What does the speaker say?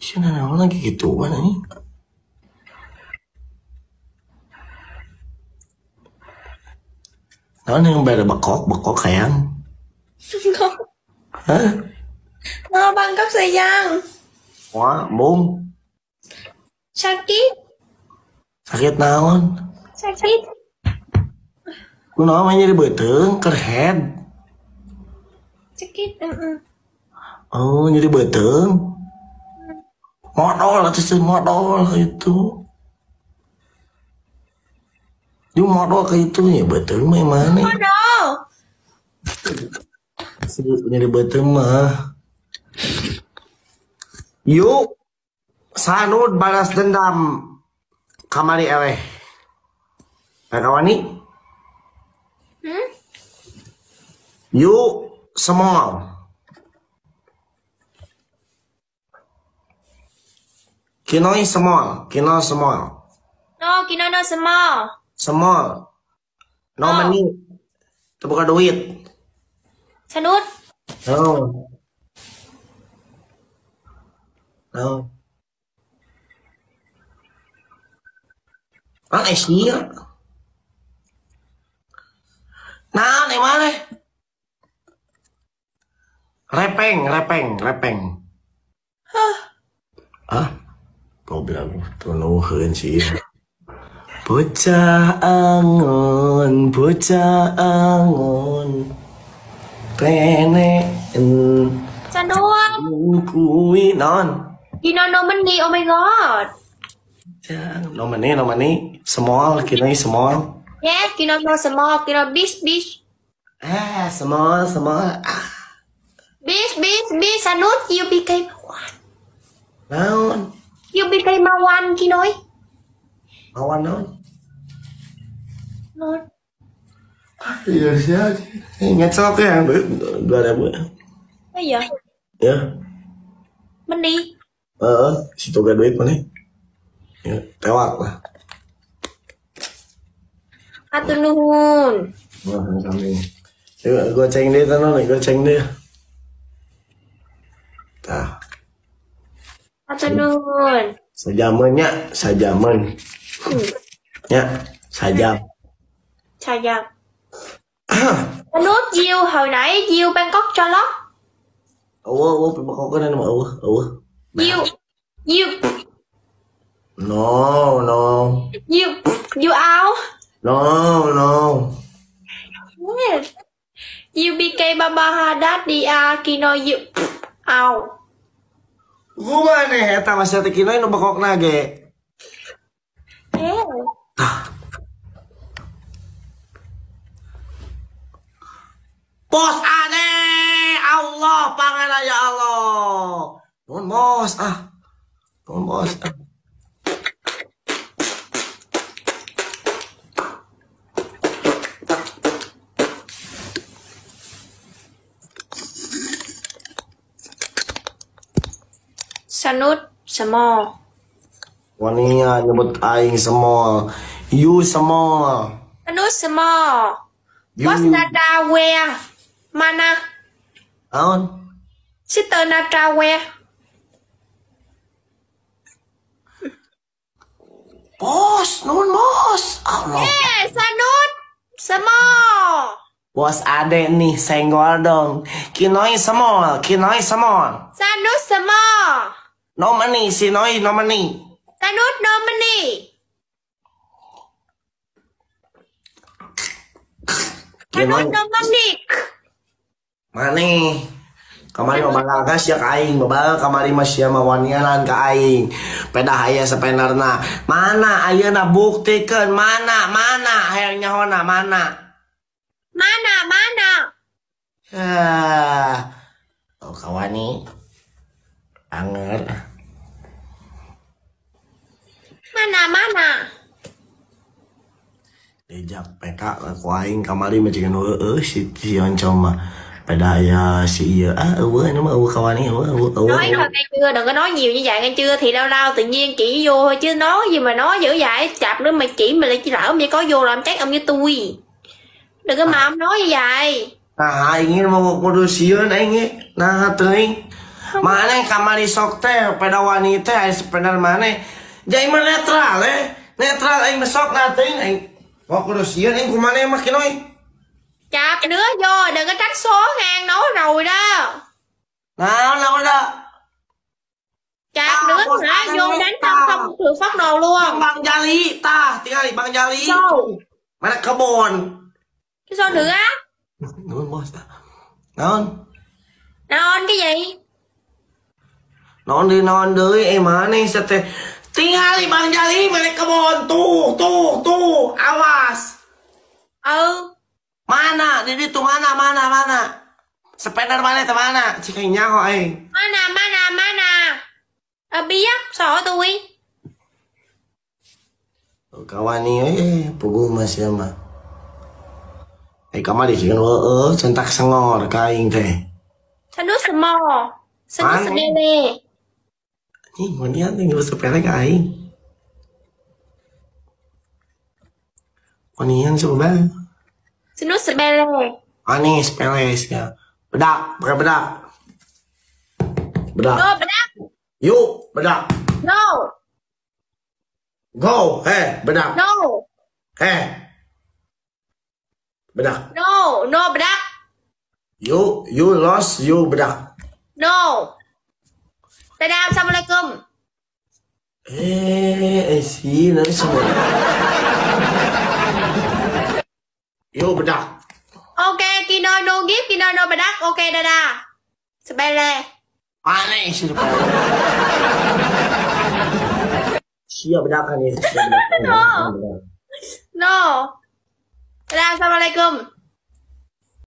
Sia naon lagi gituan anjing. Naon yang beda bekok, bekok hayang. Hah? No, Bangkok sayang. Wah, bung. Sakit. Sakit naon? Sakit. Kunaon mah nyeri beuteung keur head. Sakit, Oh, nyeri beuteung. Modal atuh sih modal itu. Dia modal ke itu ya beuteung mah mana? Modal. Nyeri beuteung mah. Yuk, Sanud balas dendam kamari eleh. Kawani? Hmm? You small. Kinoi small, Kino small. No, Kino no small. Small. No, No. money. Itu bukan duit. Sanud. No. No. Ah, sia. Nah, nih mana? Repeng, repeng, repeng. Hah? Ah, goblok, tunuheun sih. Bocah angon, peneen. Sanud. Kuwi non. Kino no money, oh my god. No money, no money. Small, Kino small. Yes, Kino no small, Kino big, big. Ah, small, small. Ah. Big, big, big. Sanud, you became one. Naon? You became one, Kinoy. Mawan naon? Non. Ah, iya sih. Ngecok ya, 2000. Iya. Ya. Money. Heeh, situ gak duit mana? Ya, tewak lah. Atur nuhun. Wah, kami. Yuk, goceng deh, tenan, goceng deh. Tah. Atur nuhun. Sajamannya, sajaman. Ya, sajam. Sajam. Nút diêu hồi nãy diêu Bangkok cho lót. Ủa, Bangkok cái này mà ủa. You, you. No, no. You out. No, no. Yes. You became Baba Daddy Kino you out. Gua nih eta masih teh Kino nu bekokna ge. Yeah. Tah. Bos aneh, Allah pangeran ya Allah. Nuhun bos ah. Nuhun bos ah. Sanud small. Wania nyebut aing small. You small. Sanud small. You. What's Natra wear? Mana? Naon? Sister Natra wear. Bos, nuhun bos. Allah. Yeah, Sanud small. Bos ade nih senggol dong. Kinoi small, Kinoi small. Sanud small. No money, si Noi no money. Sanud no money. Sanud no money. Mane? Kamari mah balaga sia ka aing, babal kamari mah sia mah wanianan ka aing. Pedah aya sapenarna. Mana ayeuna buktikeun mana mana hayang nyahona mana? Mana mana? Ah. Oh kawani. Anger. Mana mana? Dijak PK ku aing kamari mah jiga nu heueuh si oncom mah. Pada ya si iya ah eueuh mah eueuh kawani eueuh eueuh. Nói thôi nghe chưa, đừng có nói nhiều như vậy nghe chưa, thì lâu lâu tự nhiên chỉ vô thôi chứ nói gì mà nói dữ vậy, chạp nữa mà chỉ mà lại chỉ lỡ mày có vô làm chắc ông như tôi. Đừng có mà ông nói như vậy. Nah, aing mau kudu sieun aing ge. Nah, teuing. Maneh kamari sok teh peda wani teh aya sepeda maneh. Jadi mah netral eh. Netral aing besok nah teuing aing. Mau kudu sieun aing kumaneh mah kinoy. Chạp nữa vô, đừng có trách số ngang nói rồi đó. Nào nào đó. Chạp nữa hả? Vô đánh tao không được phát đồ luôn. Bang Jali, tah, tinggal Bang Jali. Sao? Mana kebon? Cái sao nữa á? Nuhun bos. Naon? Naon cái gì? Naon deui naon deui eh maneh teh. Tinggali Bang Jali mana kebon tuh tuh tuh awas. Ừ. Mana? Di ditu mana mana mana? Sepeda mana teh mana? Cik aing nyaho aing. Mana mana mana? À, biết sợ tôi. Kawani eh puguh mah sia mah. Eh kamari sieun heueuh centak sengor ka aing teh. Sao nước mò, sao nước Mana? Smelly. Anjing wanian teh geus sepele ka aing. Wanian coba. Sao nước smelly. Anis peles ya. Bedak, pakai bedak. Bedak. No bedak. Yuk, bedak. No. Go, eh, bedak. No. Eh. Bedak. No, no bedak. You lost, you bedak. No. Dadah, assalamualaikum. Eh, sih, nanti semua. You bedak. Ok, Kino no gift, Kino no bedak. Ok, dadah. Sepele. Aneh sih sepele. Siap bedakan ya. No. No. Dadah, assalamualaikum.